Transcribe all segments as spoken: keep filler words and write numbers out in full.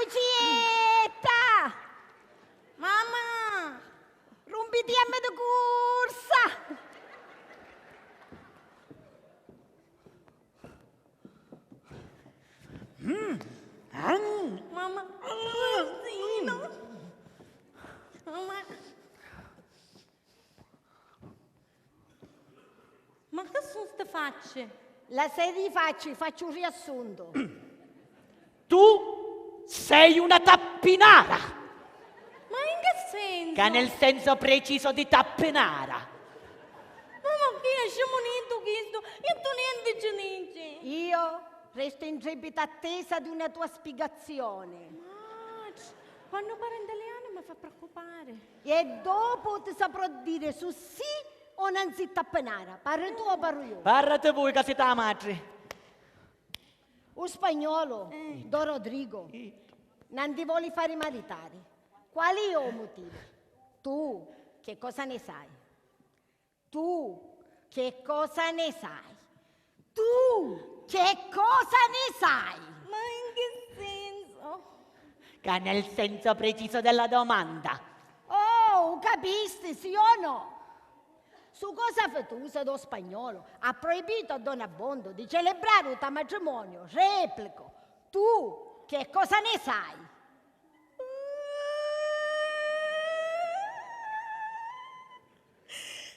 Cietta! Mamma! Rumpitiemmi di cursa! Mamma! Mamma! Ma che sono ste facce? La serie di facci, faccio un riassunto. Tu sei una tappinara! Ma in che senso? Che nel senso preciso di tappinara! Ma, ma chi è scimunito chisto? Io tu niente ci dici! Io resto in trepida attesa di una tua spiegazione. Ma quando parla in italiano mi fa preoccupare. E dopo ti saprò dire su sì o non si tappinara. Parri tu o parru io? Parrati vui ca siti a matri. U spagnolo, Don Rodrigo, non ti voli fari maritari. Quali è u motivu? Tu che cosa ne sai? Tu che cosa ne sai? Tu che cosa ne sai? Ma in che senso? Ca nel senso preciso della domanda. Oh, u capisti, sì o no? Su cosa fetusa do spagnolo ha proibito a Don Abbondo di celebrare u to matrimonio. Replico, tu che cosa ne sai?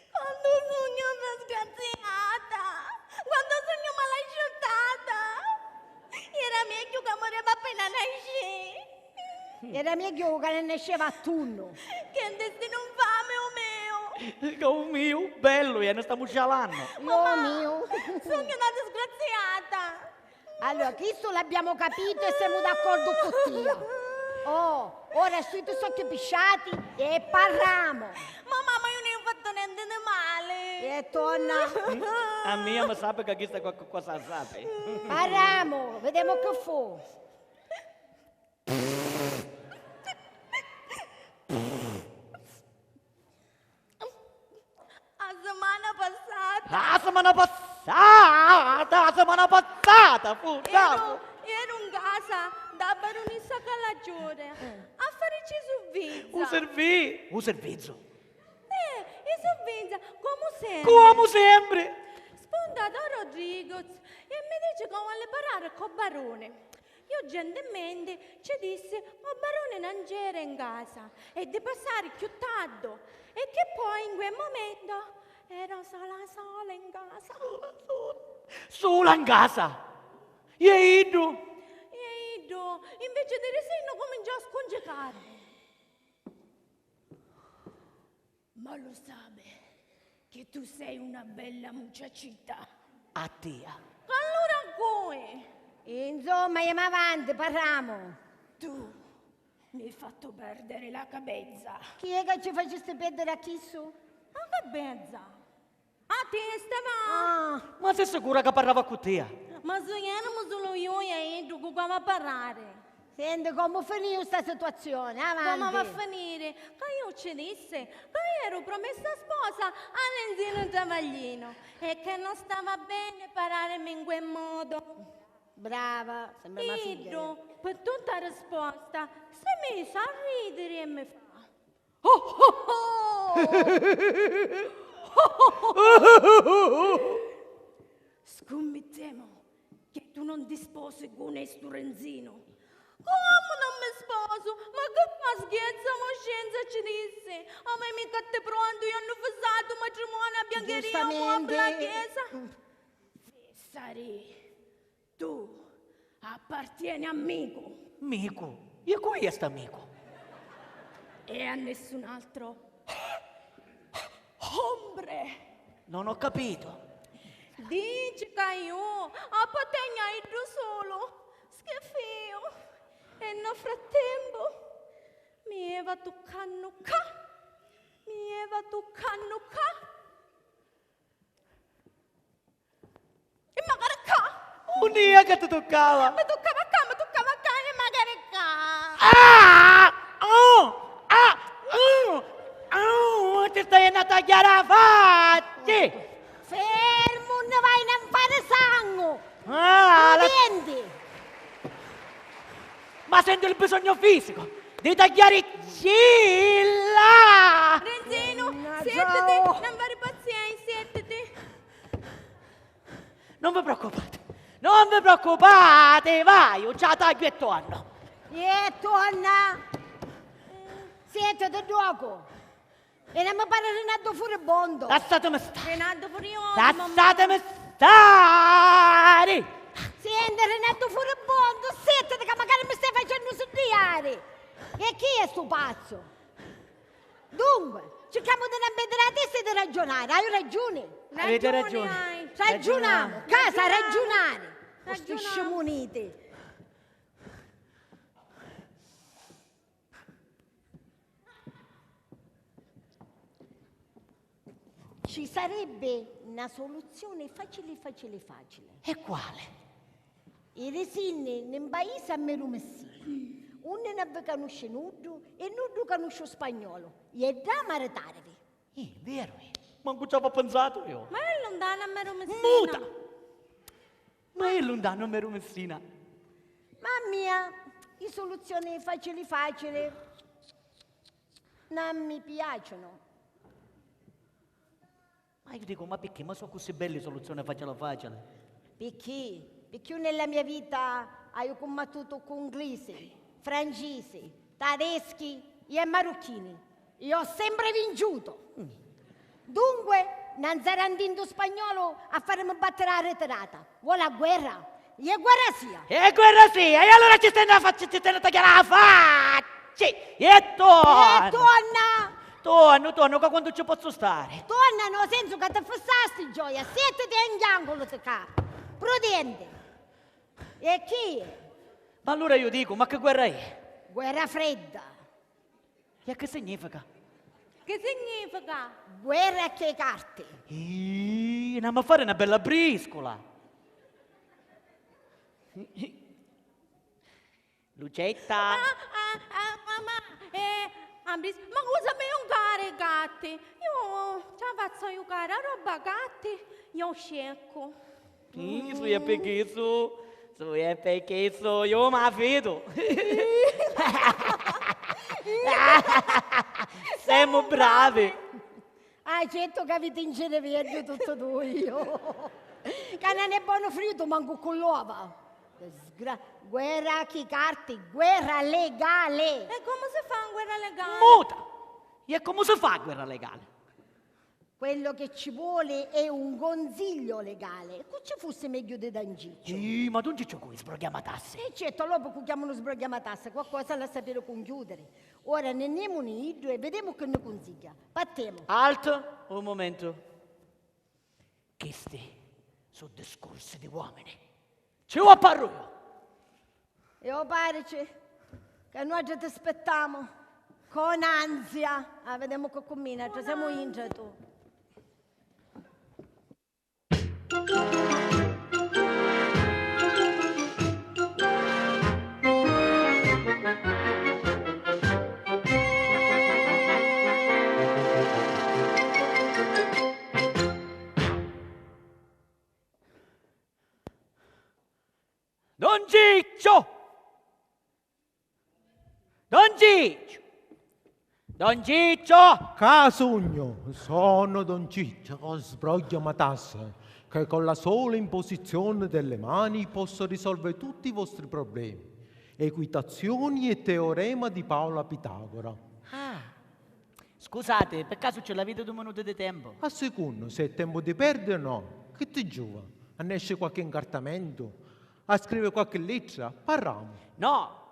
Quantu sugnu disgraziata! Quantu sugnu malasciutata! Era megghiu ca mureva appena nascì! Era megghiu ca ne nasceva a tunnu! Che destinu nfami u meu! Ca u miu bellu e ne stamu scialannu! Io u miu! Sugnu na disgraziata! Allora, chistu l'abbiamo capito e siamo d'accordo cu tia. Oh, ora stiti sotto i pisciati e parramo. Ma mamma, io non ho fatto niente di male. E tonna. A mia mi sapi ca chista qualche cosa sapi. Parramo, vedemo che fu. A simana passata. A simana passata, a simana passata fu. Eru, eru in casa da barunissa Calagiore a farici suvvinza. U sirvi-, u sirvizzu. Eh, i suvvinza, comu sempri. Comu sempri. Spunta Don Rodrigo e mi dici ca vuole parrari col barone. Io gentilmente ci dissi, o barone non c'era in casa e di passari più tardi e che poi in quel momento ero sola sola in casa. Sola sola. Sola in casa? E iddu? E iddu, invece di risinnu, cominciò a scuncicari. Ma lo sabe che tu sei una bella muciacita. A tia. Allura cui? Insomma, jemu avanti, parramu. Tu mi hai fatto perdere la cabezza. Chi è che ci faciste perdere a chissu? A cabezza? A testa, va! Ah, ma sei sicura che parlava cu tia? Ma si ieremu sulu iu e iddu cu cu ava parrari? Senti, comu finiu sta situazioni? Avanti! Comu va a finiri? Ca iu ci dissi ca ieru promessa sposa a Renzinu Travaglinu e che non stava bene pararimi in quel modo. Brava, sembra una figlia. Iddu, pi tutta risposta, si misi a ridiri e mi fa: Scummittemu che tu non ti sposi cu stu Renzinu. Comu non mi sposu? Ma che fa, scherza, mo scienza ci dissi. A me mica ti prontu, io hanno fissato matrimonio a biancheria, mo a la chiesa. Fissari. Tu appartieni a Micu. Micu? E cu è st'amicu? E a nessun altro. Hombre! Non ho capito. Dici ca iu appartegnu a iddu sulu. Schifiu. E nno frattempu mi eva tuccannu ca. Mi eva tuccannu ca. E macari ccà! Unni è ca ti tuccava? Mi tuccava ccà, mi tuccava ccà e macari ccà! Ah! Oh! Ah! Oh! Oh! Ti stai a tagghiari a facci! Fermu, unni vai a fari sangu! Ah, la... Nienti! Ma Sento il bisogno fisico di tagliare cilla! Renzinu, sièttiti, non fari pazzia, sièttiti. Non vi preoccupate, non vi preoccupate, vai, io ce la taglio e torno. E torna! Sièttiti ddocu! E non mi pari Rinaldo furibondu. Lassatemi stari. Rinaldo furioso, mamma. Lassatemi stari. Sienti, Rinaldo furibondu, sièttiti ca macari mi stai facennu siddiari. E chi è stu pazzu? Dunque, circamu di non perdiri la testa e di ragionari, haiu ragiuni? Avete ragione. Ragiunamu, casa, ragiunari. Cu sti scimuniti. Ci sarebbe na soluzioni facili, facili, facili. E quale? Irisinni nni 'n paisi a Meru Missina, unni non vi canusci nuddu e nuddu canusci u spagnolu, e ddà maritarivi. Eh, veru, eh. Mancu ci avìa pinsatu io. Ma è luntanu a Meru Missina. Muta! Ma è luntanu a Meru Missina. Mamma mia, i soluzioni facili facili non mi piacciono. Ma io dico, ma perché? Ma sono così belle soluzioni facile facile? Picchì? Picchì io nella mia vita haiu cummattutu cu nglisi, francisi, tadeschi e marocchini. Io ho sempre vinciuto. Dunque, non sarà ndintu spagnolo a farmi battere la ritirata. Vuole la guerra? E guerra sia! E guerra sia! E allora ci stai a fa-, ci stai a tagliare la faccia! E torna! E torna! Torno, torno, ca quantu ci pozzu stari? Torna nel senso ca ti fissasti, gioia, sièttiti e 'n chianculu ti ca. Prudente! E chi? Ma allora io dico, ma che guerra è? Guerra fredda. E che significa? Che significa? Guerra che carte. Ih, n'amma fari na bella briscula. Lucetta. Ah, ah, ah, mamma, eh, Ambris, ma cosa mi jucari i gatti? Io ci la fazzu a jucari a roba gatti, io sceccu. Sì, su è picchì su, su è picchì su, io mi fidu. Semu bravi. Ah, certu ca vi tinciri vieddu tutti dui. Ca non è bonu fritu mancu cu l'ova. Sgra-, guerra chi carti, guerra legale. E comu si fa a guerra legale? Muta! E comu si fa a guerra legale? Quello che ci vuole è un consiglio legale. Cu ci fussi megghiu di Don Cicciu? Ih, ma Don Cicciu cu è sbrogghiamatassi? E certo, allora cu chiamanu sbrogghiamatassi, qualcosa l'ha sapere cunchiudere. Ora ne nemu ni iddu e vedemu che ne cunsigghia. Pattemu. Alt, un momento. Chisti su discorsi di uomini. Ci u parru io! E o parici, ca nuatri ti spittamu con ansia. Ah, videmu chi cummina, trasemu intra tu. Don Ciccio! Don Ciccio! Don Ciccio! Ca sugnu? Sono Don Ciccio, sbrogghiamatassi, che con la sola imposizione delle mani posso risolvere tutti i vostri problemi. Equitazioni e teorema di Paola Pitagora. Ah, scusate, per caso ce l'avete due minuti di tempo? A seconda, se è tempo di perdere o no. Che ti giova? A nesce qualche incartamento? A scrive qualche lettera? Parramu. No,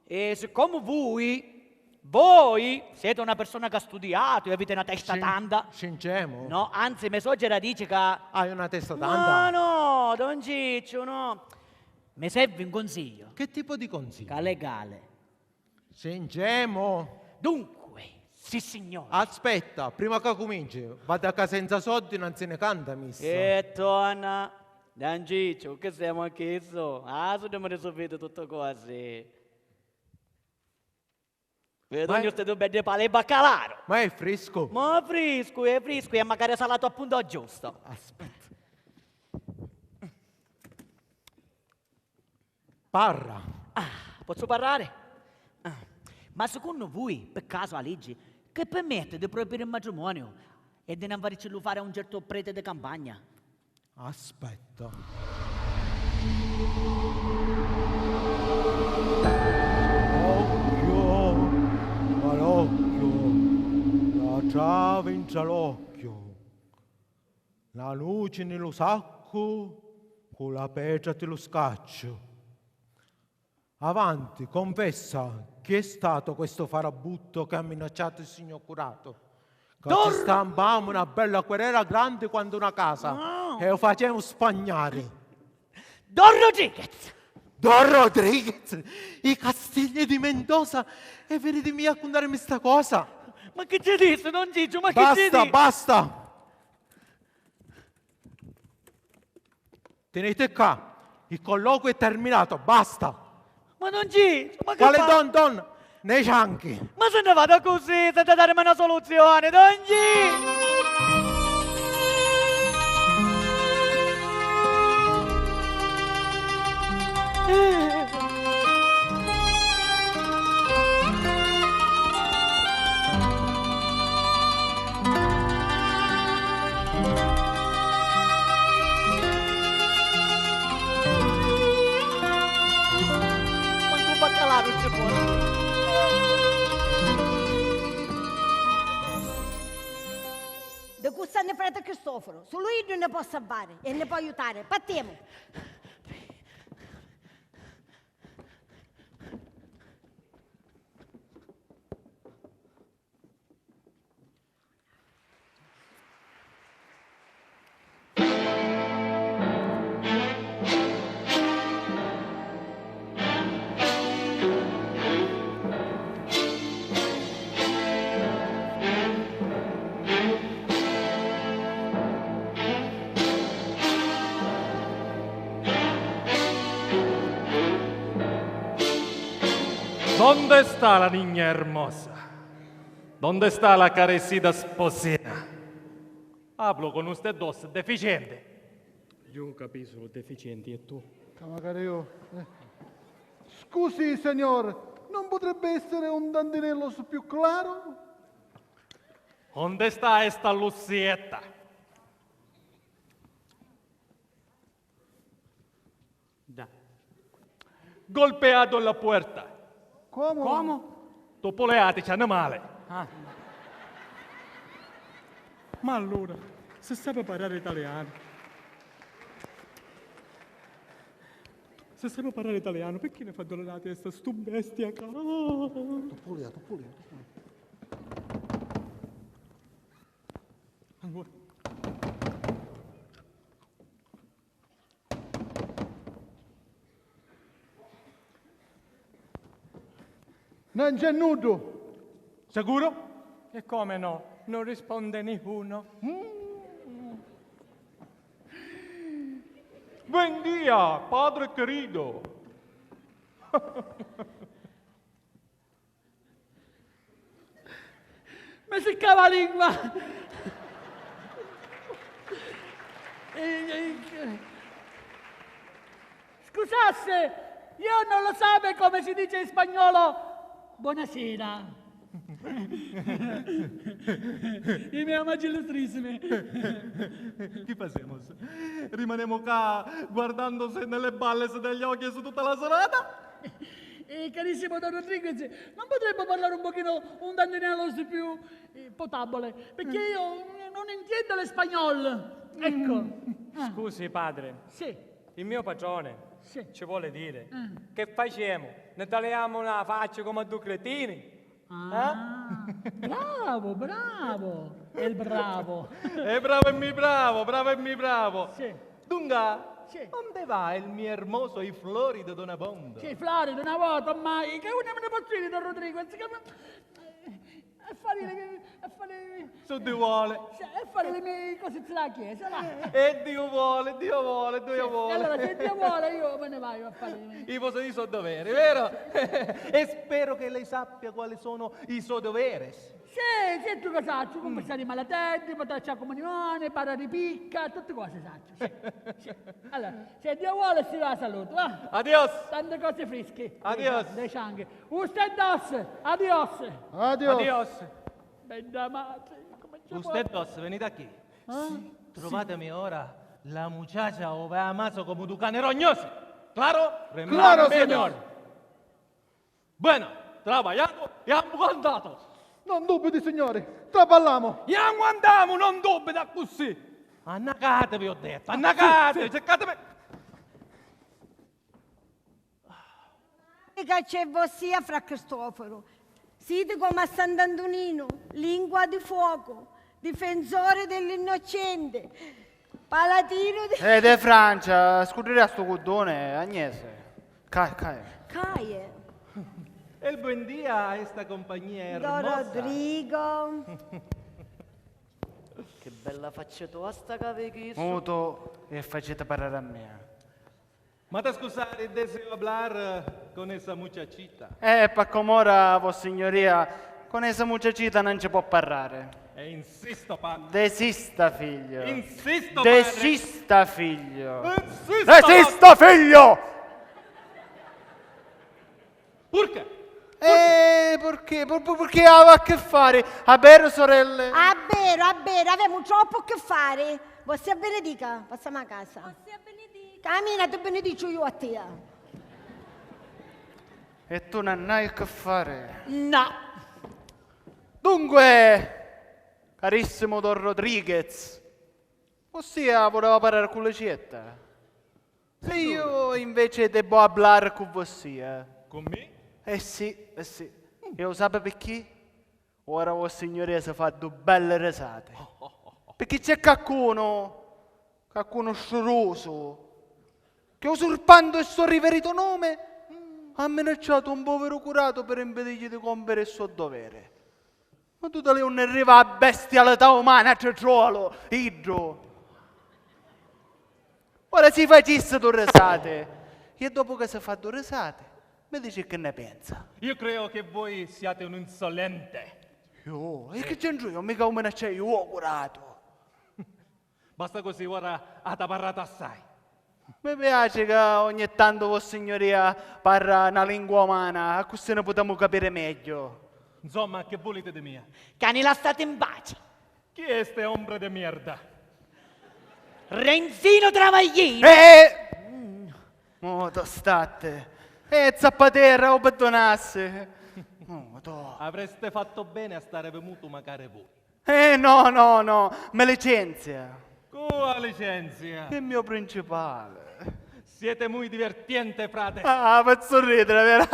e siccome voi, voi siete una persona che ha studiato e avete una testa tanta. Scincemu? No, anzi, mia suocera dice che... Hai una testa tanta? No, no, don Ciccio, no. Mi serve un consiglio. Che tipo di consiglio? Ca legale. Scincemu? Dunque, sì signore. Aspetta, prima ca cuminci, va da ca senza soddi non si ne canta, mister. E tonna, Don Ciccio, che siamo anche isso? Ah, su mi risolvete tutto così. Vedo che stai due beddi pale e baccalaro. Ma è fresco? Ma fresco, è fresco e magari salato appunto giusto. Aspetta. Parra. Ah, Pozzu parrari? Ah. Ma secunnu vui, pi casu, a liggi chi pirmetti di proibiri il matrimoniu e di non faricillu fari a un certu prete di campagna? Aspetta. Occhio, ma l'occhio, la travi intra l'occhio, la nuci ni lu saccu, cu la petra ti lu scacciu. Avanti, confessa, chi è stato questo farabutto che ha minacciato il signor curato? Che ci stampamu una bella querela grande quanto una casa e lo facemu spagnare. Don Rodriguez! Don Rodriguez! I Castigli di Mendoza! E venite mia a contarmi sta cosa! Ma chi ci dici, don Ciccio? Ma chi ci dici? Basta, basta! Tenete qua, il colloquio è terminato, basta! Ma don Ciccio, ma che fa? Quale don, don? Nei cianchi! Ma se ne vada così, senza darmi una soluzione, don Ciccio! Mancu un baccalà nun ci pò. Di cu sta nni frati Cristoforo, sulu iddu nni pò salvari e nni pò aiutari. Pattimu! Dónde está la niña hermosa? ¿Dónde está la carecida sposina? Hablo con usted dos deficiente. Io capisco deficienti e tu? Ca macari io, eh. Scusi, signor, non potrebbe essere un tantinello s-, più claro? ¿Dónde está esta Lucieta? Da. Golpeato la puerta. Comu? Comu? Toppuleati, ci hanno male. Ah. Ma allora, se sape parrari italianu, se sape parrari italianu, perché ne fa dolere la testa stu bestia ca? Toppulia, toppulia, toppulia. Ancora. Non c'è nuddu. Sicuro? E come no? Non risponde nessuno. Mm. Buen día, padre querido. Mi siccava la lingua. Scusasse, io non lo sape come si dice in spagnolo buonasera. I miei omaggi illustrissimi. Chi facemos? Rimanemo ca guardandosi nelle balle degli occhi su tutta la serata? Eh, carissimo don Rodriguez, non potremmo parlare un pochino, un tantinello più, eh, potabile? Perché io non intendo le spagnol. Ecco. Ah. Scusi, padre. Sì. Il mio patrone ci vuole dire, che facciamo? Ne tagliamo una faccia come a due cretini? Ah, bravo, bravo. È il bravo. È bravo e mi bravo, bravo e mi bravo. Sì. Dunca, sì, onde va il mio ermoso i florido d'una vonda? Sì, florido d'una vonda, ma che uno me ne può dire, don Rodrigo? E fare, e fare... Se Dio vuole. Sì, e fare le mie cose della chiesa, va. E Dio vuole, Dio vuole, Dio vuole. E allora, se Dio vuole, io me ne vado a fare le mie... I posso dire i so doveri, vero? E spero che lei sappia quali sono i so doveres. Sì, sì, tu che sacciu, comu sta di malateddi, ma taccia comunioni, para di picca, tutti cosi sacciu, sì, sì. Allora, se Dio vuole si va a salutu, va? Adios! Tante cose frische. Adios! Dei cianghi. Usted dos, adios! Adios! Adios! Bedda matri, come ci vuole? Usted dos, venite a chi. Eh? Sì. Trovatemi ora la muchacha o ve amaso comu du cane rognosi. Claro? Claro, signor. Bueno, travagliatu e ambucantato! Non dubiti, signori, traballamu! E anguantamu, non dubiti accussì! Annacatevi, ho detto, annacatevi, cercatemi! Ca c'è vossia fra Cristoforo, siti comu a Sant'Antuninu, lingua di fuoco, difensore dell'innocente, paladino di... Eh, de Francia, scurriri a stu cuddone, Agnese. Ca-, caie. Caie. El buen día a esta compañía hermosa. Don Rodrigo. Che bella faccia tosta che avevi chisto. Mutu e facete parlare a me. Ma da scusare, deseo hablar con esa muchachita. Eh, pa com'ora, vossignoria, con esa muchachita non ci può parlare. E insisto, padre. Desista, figlio. Insisto, padre. Desista, figlio. Insisto, padre. Desista, figlio! Purché? Eh, purché? Pur-, pur-, purché aveva a che fare? A vero, sorelle? A vero, a vero, avemu troppu che fare. Vossia benedica, passiamo a casa. Vossia benedica. Camina, ti benedicciu io a tia. E tu non hai che fare? No. Dunque, carissimo Don Rodriguez, vossia voleva parlare con Lucietta? Se io invece devo parlare con vossia. Con me? Eh sì, eh sì. E lo sapete perché? Ora vossignoria si fa due belle risate. Perché c'è qualcuno, qualcuno sciuruso, che usurpando il suo riverito nome, ha minacciato un povero curato per impedirgli di compiere il suo dovere. Ma tu da lì unni arriva a bestialità umana, cetrolo, iddu. Ora si facisse due risate, e dopo che si fa due risate, mi dici che ne pensa. Io credo che voi siate un insolente. Io? E che c'entru io? Mica un minacciai io, curato. Basta così, ora ata parratu assai. Mi piace ca ogni tanto vossignoria parra na lingua umana, accussì ni putemu capiri megghiu. Insomma, che vuliti di mia? Ca ni lassati in paci. Chi è ste ombre de mierda? Renzino Travaglino! Eh! Mo to statte. Eh, zappaterra, o perdonassi. Mo to. Avreste fatto bene a stare vemutu macari voi. Eh, no, no, no, me licenzia. Cua licenzia? Il mio principale. Siete muy divertiente, frate. Ah, fazzu ridere, vero?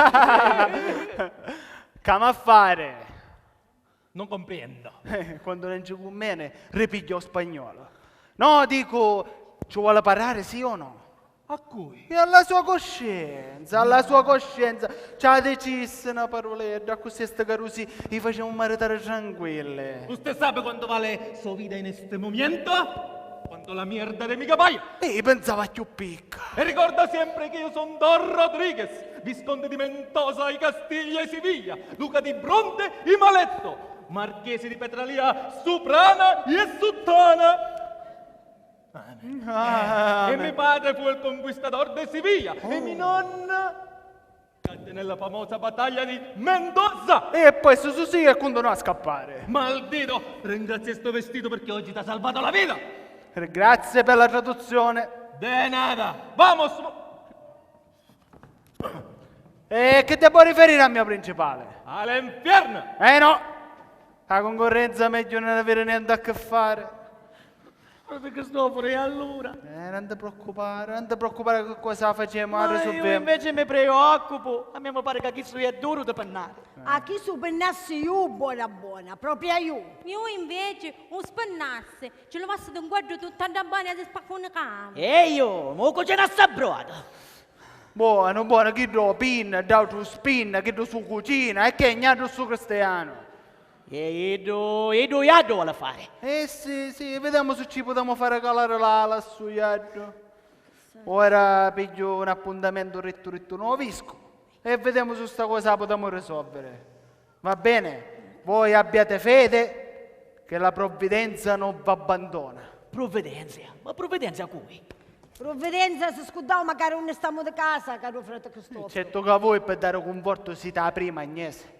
C'amu a fare? Non comprendo. Eh, quando non ci conviene, ripiglia o spagnolo. No, dico, ci vuole parlare, sì o no? A cui? E alla sua coscienza, alla sua coscienza. Ci ha deciso una paroledda, così sta carusi i facciamo maritare tranquille. Usted sabe cuánto vale su vida en este momento? Cuánto la mierda de mi caballo. E io pensavo a più picca. E ricorda siempre que yo soy Don Rodríguez, visconde di Mendoza y Castilla y Sevilla, duca di Bronte y Maletto, marchese di Petralia, Suprana y Suttana. Amen. Ah, e amen. Mi padre fu il conquistador de Siviglia e mi nonna catte nella famosa battaglia di Mendoza. E poi su su sì e continuò a scappare. Maldito, ringrazia sto vestito perché oggi ti ha salvato la vita. Grazie per la traduzione. De nada. Vamos. E che devo riferire al mio principale? All'inferno! Eh no! La concorrenza meglio non avere niente a che fare. Frate Cristoforo, e allora? Eh, non ti preoccupare, non ti preoccupare che cosa facciamo, ma io invece mi preoccupo. A me mi pare che chistu è duro di pennare. Eh. A chistu pennassi io buona buona, proprio io. Io invece un spennassi, ci lo passi d'un guardo tutto a bene si spacca un camo. E io, mo cucinassi a brodo. Buono, buono, chiddu pinna, d'autru spinna, chiddu su cucina, e che gnaddu su cristianu. E iddu, iddu iaddu vole fare. Eh sì, sì, vediamo se ci potemo fare calare l'ala a stu iaddu. Ora pigghiu un appuntamento rittu rittu nu viscu e vediamo se sta cosa la potemo risolvere. Va bene? Voi abbiate fede che la provvidenza non v'abbandona. Provvidenza? Ma provvidenza a cui? Provvidenza si scurdau macari unni stamu di casa, caru frati Cristoforo. Certu ca voi per dare conforto siete la prima, Agnese.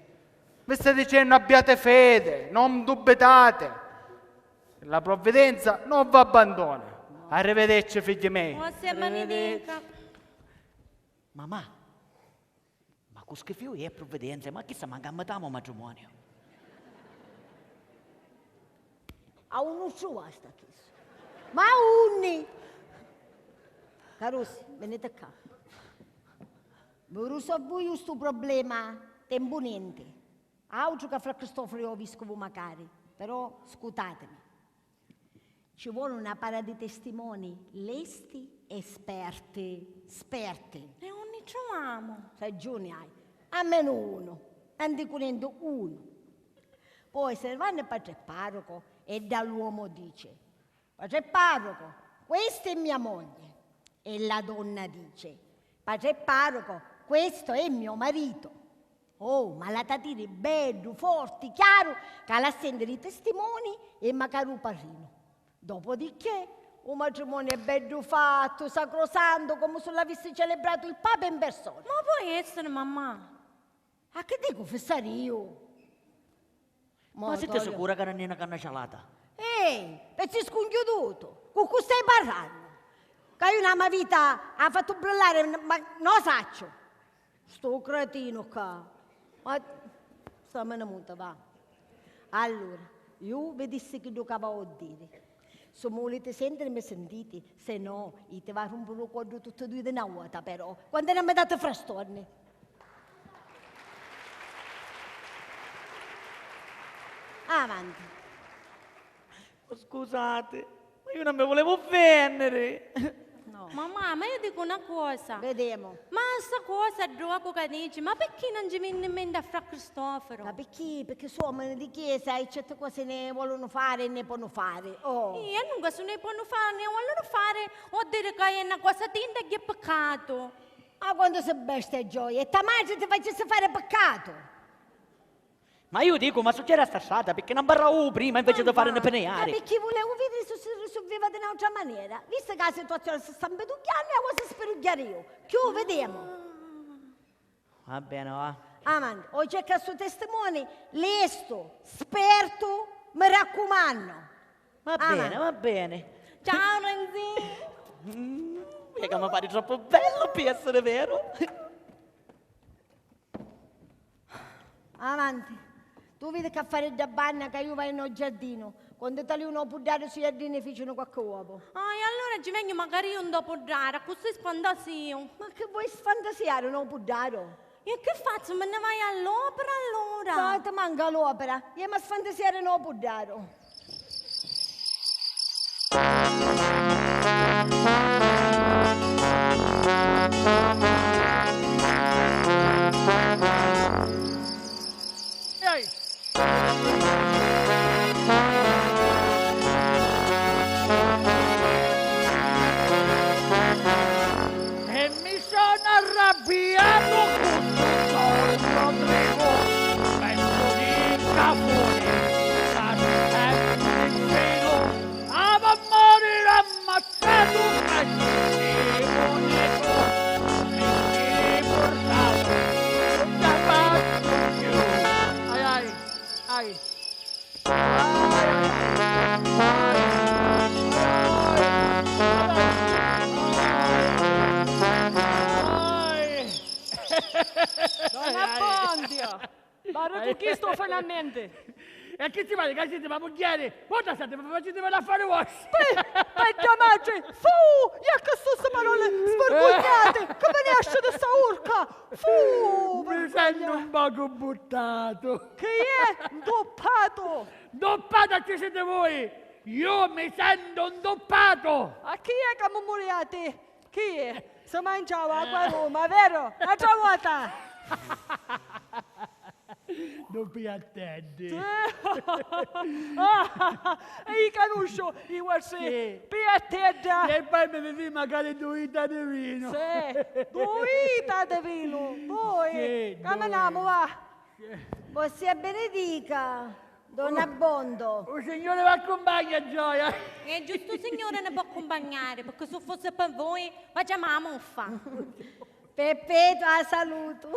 Vi sta dicennu abbiate fede, non dubitate. La provvidenza non v'abbandona. Arrivederci, figli miei. Arrivederci. Mamà, ma cu schifiu è provvidenza? Ma chissa manca a metà mo matrimoniu. A unni u truvasti a chissu? Ma a unni? Carusi, venite ccà. Vi risolvu iu stu problema tempu nenti. Autru ca fra Cristoforo e u viscovu macari, però scutatimi. Ci voli na para di testimoni lesti e sperti, sperti. E unni truvamu? Ragiuni hai, almenu unu, tanti cunenti unu. Poi si ni vannu patri parroco e dda l'uomo dici: "Patri parroco, questa è mia moglie." E la donna dice: "Patri parroco, questo è mio marito." Oh, ma l'ha da diri beddu, forti, chiaru, ca l'ha sentiri i testimoni e macari u parrinu. Dopodiché, u matrimoniu è beddu fattu, sacrosantu, comu si l'avissi celebratu il Papa in persona. Ma poi essiri, mamma? A chi dicu fissari iu? Ma siti sicura ca non è na canna cialata? Ehi, pezzi scunchiudutu, cu cu stai parrannu? Ca iu na ma vita ha fattu brillari, ma no sacciu. Stu cretinu ccà. Ma stamini muta, va. Allura, iu vi dissi chiddu ca v'haiu a diri. Si mi vuliti sentiri, mi sintiti, se no, iti va a rumpiri u coddu tutti dui di na vota, però. Quantu non mi dati frastorni. Avanti. Scusati, ma iu non mi vulevu offenniri. No. Mamma, ma io dico una cosa. Vedemu. Ma sta cosa ddocu ca dici, ma picchì non ci vinni in mente a fra Cristoforo? Ma picchì? Picchì su omini di chiesa e certi cosi ne volunu fari e ne ponu fari. Oh. Io nunca su ne ponu fari, ne volunu fari, o diri ca è na cosa tinta e è piccatu. Ma quantu si bestia, gioia, e ta matri ti facissi fari piccatu? Ma iu dicu, ma sugghieri a sta strata, picchì non parrau prima invece di farmi piniari? Ma picchì vulevu vidiri si si risolviva di n'autra manera. Vistu ca la situazioni si sta mpidugghiannu e a vusi spirugghiari iu. Chiù videmu. Va bene, va. Avanti, o cerca stu testimoni, lestu, spertu, mi raccumannu. Va bene, va bene. Ciao, Renzi. Mm, è che mi pare troppo bello per essere vero. Avanti. Tu vidi ca fari dda banna ca iu vaiu nô giardinu. Quantu taliu nô puddaru su jardini ficinu qualchi uovu. Ah, e allura ci vegnu macari iu ntô puddaru, accussì sfantasìu. Ma chi voi sfantasiari nô puddaru? E chi fazzu? Mi nni vaiu all'opera allura? No, ti manca l'opera. Jemu a sfantasiari nô puddaru. Ehi! E mi sono arrabbiato con Don Rodrigo, pezzo di cafone, sta sempre in giro. Ah, va a morire ammazzato, ma ci si unico, mi si portato, non ce la faccio più. Ai, ai, ai. Ai, ai, ai, ai, ai. Don Abbondio! Parra tu chistu finalmenti! E chi ci pari ca siti ma mugghieri? Vota state, ma facitevela a fari vostri! Poi, poi tia matri! Fu! E a chi su sti paroli sfurgugnati? Chi mi nesci di sta urca? Fu! Mi sento un poco buttato! Chi è? Ntuppatu! Ntuppatu a chi siti voi? Io mi sento ntuppato! A chi è ca mi muliati? Chi è? Si mangiava acqua Roma, veru? N'atra vota! Dui piattetti. Sì. Ah, i canusciu, i vostri piattedda. E poi mi bevi magari due ita di vino. Sì, due ita di vino, due. Sì, caminamu, va. Sì. Vossia benedica, don Abbondio. U Signuri v'accumpagna, gioia. E giustu u Signuri ni pò accumpagnari, picchì s'u fussi pi vui, facemu a muffa. Perpetua salutu.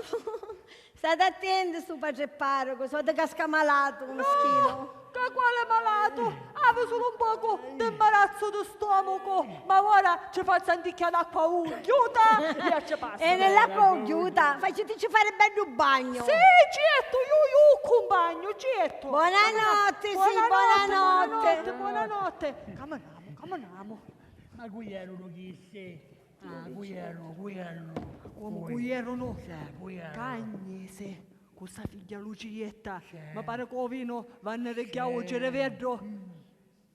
Stati attenti stu patri parrocu, soddu casca malatu, mischinu. No, ca quali malatu? Havi sulu un pocu di marazzu di stomacu, ma ora ci fazzu anticchia d'acqua ugghiuta e ci passa. E nell'acqua ugghiuta facitici fari beddu bagnu. Sì, certu, iu, iu accumpagnu, certu. Buonanotti, sì, buonanotti. Buonanotti, buonanotti. Caminamu, caminamu. Ma cu erunu chisti? Ah, cu erunu, cu erunu. Comu cu erunu? Sì, cu erunu. Cagnese, cu sta figghia Lucietta. Sì. Mi pari ca u vinu vannu rigghiau u ciriveddu.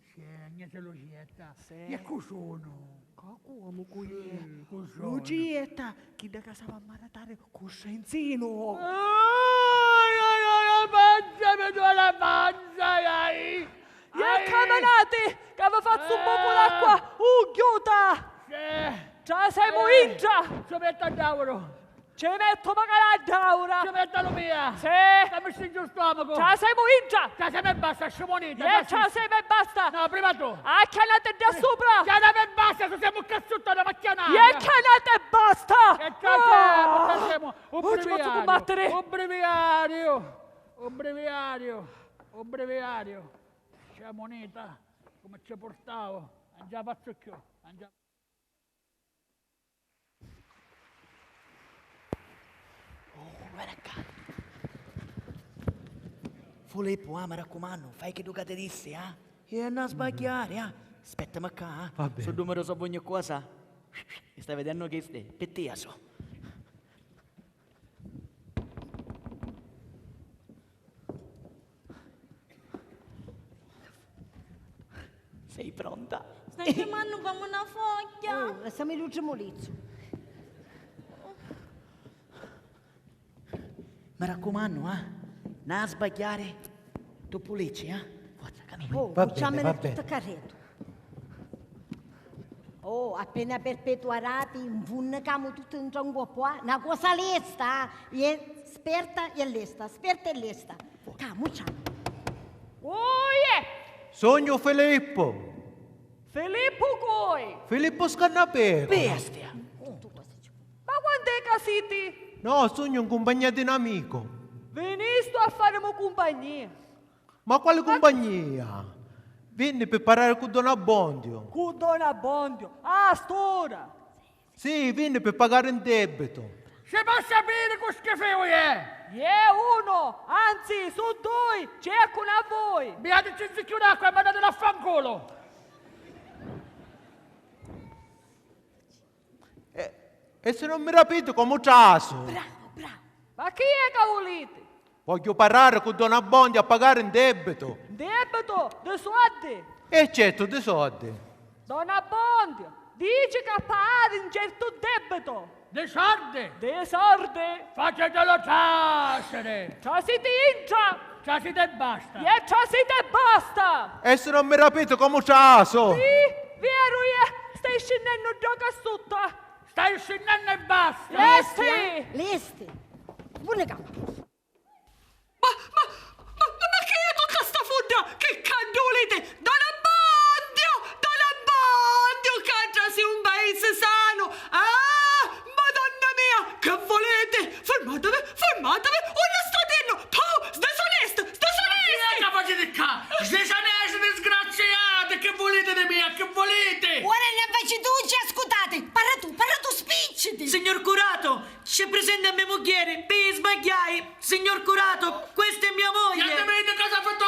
Sì, Agnese Lucietta. Sì. E cu sunu? Ca comu cu è? Sì, cu sunu? Lucietta, chidda ca s'havi a maritari cu Strenzinu. Ai, ai, ai, ai, panza, mi dua la panza, ai. E caminati, ca vi fazzu un pocu d'acqua ugghiuta! Sì. Trasemu intra! Ci mettu a dauru! Ci mettu macari a daura! Ci mettu a lu mia! Sì! Ca mi stringi u stomacu! Trasemu intra! Trasemu e basta, scimunita! E trasemu e basta! No, prima tu! Acchianati dda supra! Acchianami e basta, si semu ccà sutta na macchianata! E acchianati e basta! E trasemu, trasemu! U breviariu! U breviariu! U breviariu! U breviariu! Scimunita, comu ci purtau, non ci la fazzu cchiù, non ci la... Oh, veni ccà. Filippu, ah, mi raccumannu, fai chiddu ca ti dissi, ah? E non sbagghiari, ah? Aspettami ccà, ah? Va bene. Su numero so vognu cosa? Stai vidennu chisti? Pi tia so. Sei pronta? Stai chiamannu comu na fogghia. Oh, lassami lu trimulizzu. Mi raccumannu, ah? N'a sbagghiari, tu pulici, ah? Forza, camina. Oh, va bene, va bene. Tuttu carretu. Oh, appena perpetua rapi, nfunnicamu tutti ntra un coppu, ah? Na cosa lesta, ah? E sperta e lesta, sperta e lesta. Camu, ciao. Uie! Sugnu Filippu. Filippu cui? Filippu Scannaperu. Bestia! Ma quant'è ca siti? No, sugnu in cumpagnia di n'amicu. Vinistu a farimu cumpagnia? Ma quali cumpagnia? Vinni pi parrari cu don Abbondiu. Cu don Abbondiu? A st'ura? Sì, vinni pi pagari un debitu. Si po sapiri cu schifiu è? È unu, anzi, su dui, cercunu a vui. Biatici un zicchiu d'acqua e mandatili a fanculu. E, e si non mi rapiti comu trasu? Bravo, bravo. Ma chi è ca vuliti? Vogghiu parrari cu don Abbondiu a pagari un debitu. Un debitu di soddi? E certu, di soddi. Don Abbondiu, dici ca pagari un certu debitu. Di sordi? Di sordi. Facitulu trasiri. Trasiti intra. Trasiti e basta. E trasiti e basta. E si non mi rapiti comu trasu? Sì, veru è, stai scinnennu ddocu a sutta. Stai scinnennu e basta. Lesti? Lesti. Pure capu. Ma, ma, ma, ma chi è tutta sta fudda? Chi caddu vuliti? Don Abbondiu! Don Abbondiu, ca trasi un paisi sanu! Ah, Madonna mia, chi vuliti? Firmatavi, firmatavi, unni stati? Tu, sdisonesti, sdisonesti! Ma chi è ca faciti ccà? Sdisonesti, disgraziati, chi vuliti di mia, chi vuliti? Ora nni faciti ucci, ascutati! Parra tu, parra tu, spicciti! Signor curato, ci presenti a me mugghieri, pi sbagghiai! Signor curato, questa è mia moglie! Chiatamiti casa fatto